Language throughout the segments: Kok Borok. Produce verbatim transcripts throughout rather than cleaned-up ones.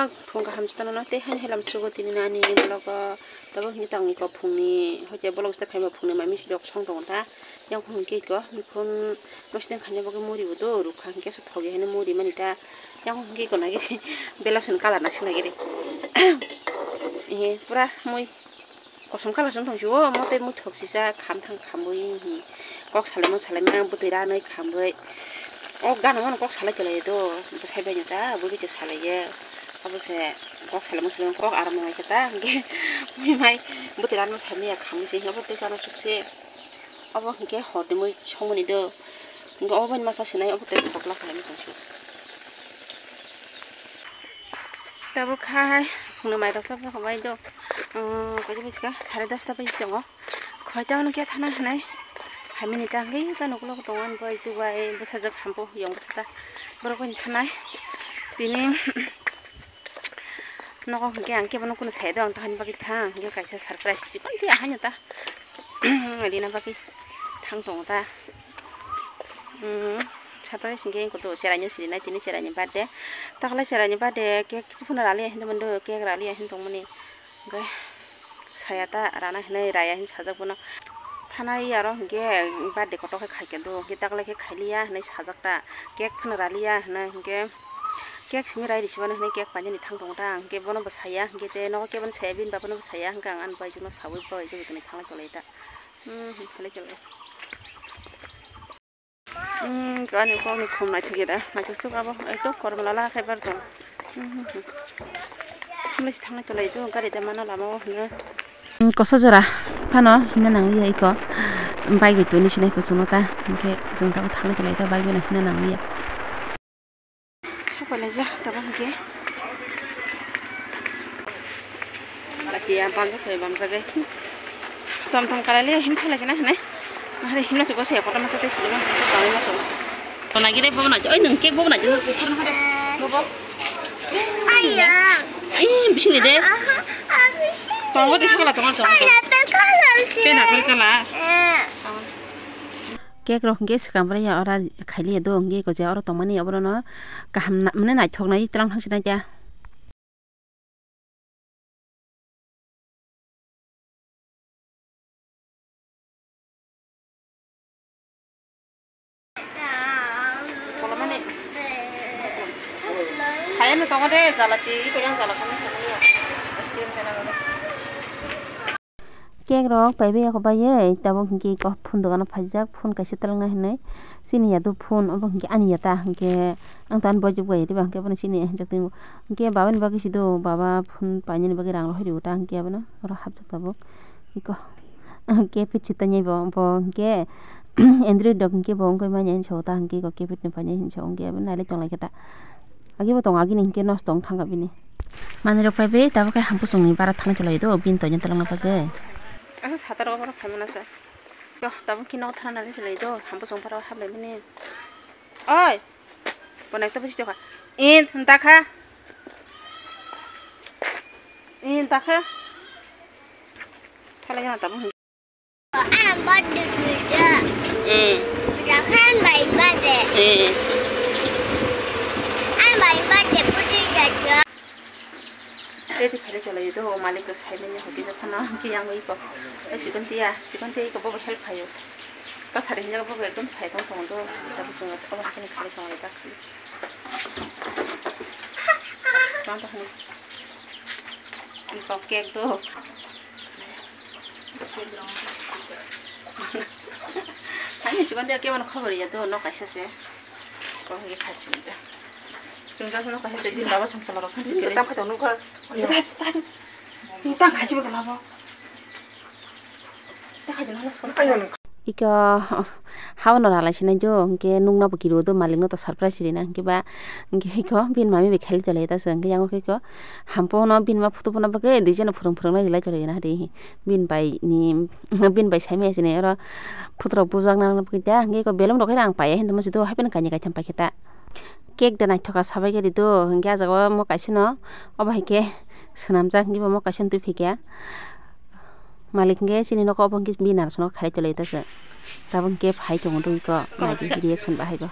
Phung kaham se tongno tei haino helam sugo tini ani vlog o. Tabuk hini tangni kok phungni hoite vlog se phaima phungni mami sidok song tongo ta. Yang phung hingke ko miphun mositeng khaina bagwi muri bo do rukha hingke se thogi haino muri mani ta. Yang phung hingke ko nagi belason colour na sing nagiri. Eh, pura mui. Kosom colour se wng tong sio, omo tei muthok sisa kham thang khamwi hi. Kok salaimang salaimang bwtwi ranwi khamwi. O gana mano kok salai tonglaio do, bwsai bai no ta, bwrwi twi salaiyo. Abo se kok salaimang salaimang kok aram nang khe ta, hwnkhe mui mai bwtwi ranwi samya khamwi se, obo tei chana sukse. Obo hwnkhe hor di mui songmani do. Hwnkhe obo bai masa sinai, obo tei khokla khlaimani tong sio. Tabuk khai phungni mairok chapjak bai do. Umm, kaisa bai kha sare dosta bai tongo. Khoi ta hwnwi khe thana hinai. Hamini ta hwnkhe ta nukulok tongo ani bai chubai bwsajwk hambo yong bwsa ta. Borok bai thanai. Tini nogo hwnkhe ang kebo nukuni saya do ang tahani bagwi thang. Hwnkhe kaisa surprise chikon phiya haino ta. Rina bagwi thang tongo ta. Umm, surprise hwnkhe wngkha to, cheraino sirinai tini cheraini birthday. Takhwlai cheraini birthday cake kisa phano raliya hinwi tongmani do, cake raliya hinwi tongmani. Hwnkhe saya ta rana hinwi raya hinwi sajak bono. Thanai aro hwnkhe birthday kotor khe khaikhe do, hwnkhe takhwlai khe khailiya hinwi sajak ta. Cake phano raliya hinwi hwnkhe cake simi rai risi mano hinwi cake painani thang tongo ta. Hwnkhe bono bo saya, hwnkhe tei nogo kebono saya, bini baphano bo saya, hwnkhe ang ani baijukno saui baijak tongwi thanglai tonglaio ta. Hmm, hmm, khalai khalai. Hmm, kani kokni khum naithok ya da, naithok sok abo, ekdom kormo lala khai bar tong. Hmm, hmm, hmm. Khumlai si thanglai tolai do, gari da mano lama o hwno. Hmm, koso jora phano himna nangliya iko. Bike bai tuni sinai kuchukno ta, hwnkhe chwng tabuk thanglai tolai ta, bike bai no himna nangliya. Sokphailai jak tabuk hwnkhe. Asia bamjak khe bamjak khe. Tom tom kalai le him thalai kena hene. Ahre himna se gosai kotor masa tei himna se thalai masa. Tona gire bobo na, oi nwng cake bobo na, jeng si phar na hare. Bobo. Aya. Eh, bising ni de. Aha, ah, bising. Tongo de sakala tongo tongo. Aya, pekala si. Pena pekala. Eh. Cake rok hwnkhe swkang bai ya ora khailiya do hwnkhe eko je oro tongmani oborok no kaham na mane naithok nai tlang thang sinai khe. Kaya no tongo de jalati, iko yang jala kami sangni ya. Ice cream sana. Cake rok paibai ya kho bai ye, tabuk hwnkhe iko phone dogano phaijak, phone kaisa twlangna hinwi chini ya do phone, obo hwnkhe ani ya ta hwnkhe ang tani bojop bai riba hwnkhe bono chini ya hinjak tongo. Hwnkhe baba ni bagwi si do, baba phone painani bagwi rang rohori o ta hwnkhe abono oro hapjak tabuk iko. Hwnkhe pit sitanya bo, bo hwnkhe Android rok hwnkhe bo wngwi manya hinwi sa o ta hwnkhe iko kepit ni painai hinwi sa o hwnkhe abo nailai tong lai khe ta. Agi bo tongo, agini hwnkhe nosto wng thang kha bini. Manwi rok phai bai tabuk khe hampusung ni bara thang khe lai do, bini toini twlangna bagwi. Asa sata rok phano phaimana sa. Yo, tabuk khe nok thana nang khe lai do, hampusung bara hap lai mani. Oi. Bo nai to busi tokha. In, ta kha. In, ta kha. Thala yana tabuk. Ang birthday puja. Hmm. Rakhan bai birthday. Hmm. Ang bai birthday puja jaga. Ready khaile chwlaiyo do, o malik to saimanya hoki jakhano, hwnkhe yang iko. E sikon tiya, sikon tiya iko bobo help khayo. Ta sari hinjago bobo ekdom sai tong tongo do, ta buchungo obo hakhini khaile chwlaiyo ta khali. Tong to hini. Iko cake do. Ani sikon tiya kebono khobor ya do, no kaisa se. Ko hini khachi da. Chwng jakhano kaham tei bini baba songchalo rok phan sikiri. Tang phai tong nukha. Tang, tang, tang khachibo gana bo. Tang khachi nang skon. Iko haono ralai sinai jo, hwnkhe nukna bo kiru do, malikno to surprise rina, hwnkhe ba, hwnkhe iko bini mami bai khailai tolai ta se, hwnkhe yango khe iko hampo no bini ma photo phano bagwi dui jano phwrwng phwrwng nai rilai tolai na ri, bini bai ni, bini bai sai maya sini oro photo rok bujakna bagwi ta, hwnkhe iko belum rok khe ang paiya hinwi tongma si do, hapheno kainwi kaitham paikhe ta. Cake da naithok kha sabai khe rido, hwnkhe ah jaga o omo kaisa no, obo hai khe swnamjak, hwnkhe bo omo kaisa no twi phai kha. Malik hwnkhe chini nogo obo hwnkhe bini narsong no khailai tolai ta se. Tabuk hwnkhe phai tongo dui kok, nai di reaction bahai bo.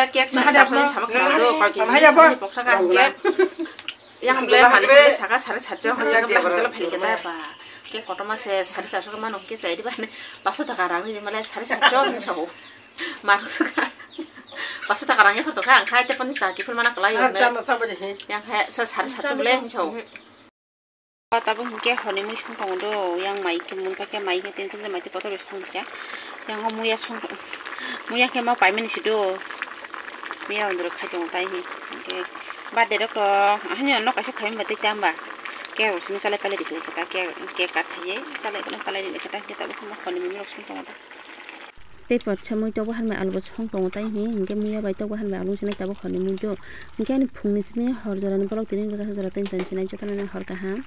le cake sari charso ni sama khwlai do, koi kg ni sama ni boksa ka hwnkhe. Yang ble malik le saka sari charso, hwnkhe ble hwnkhe le phaikhe da ba. Cake kotorma se sari charso mano hwnkhe chai di ba hwnwi paso taka rang ri male sari charso hwnwi sao. Marok suka. Paso taka rang yaphar tokha, ang khai te ponchas taka kiphil mana kwlai o hwnwi. Yang khai sa sari charso ble hwnwi sao. Tabuk hwnkhe horni mui song tongo do, yang mai khe mun paikhe mai khe tini tini mai twi kotor bai song kha. Yang o muya song, muya khe ma paimani se do. Muya ondro khai tongo tai hi. Hwnkhe birthday rok to ahini nok kaisa khaimani ba tei tamba. Cake rok simi chalai pailai rikha ta, cake, cake cut khaiye chalai palai rikha ta, hwnkhe tabuk horni mui rok song tongo do. Tei porsa mui tok bahan bai alu bo song tongo tai hi, hinkhe muya bai tok bahan bai alu wngsinai tabuk horni muitu. Hinkhe ani phungni simi hor jorani bolok tini wngkha jora tei tongsinai jotono hor kaham.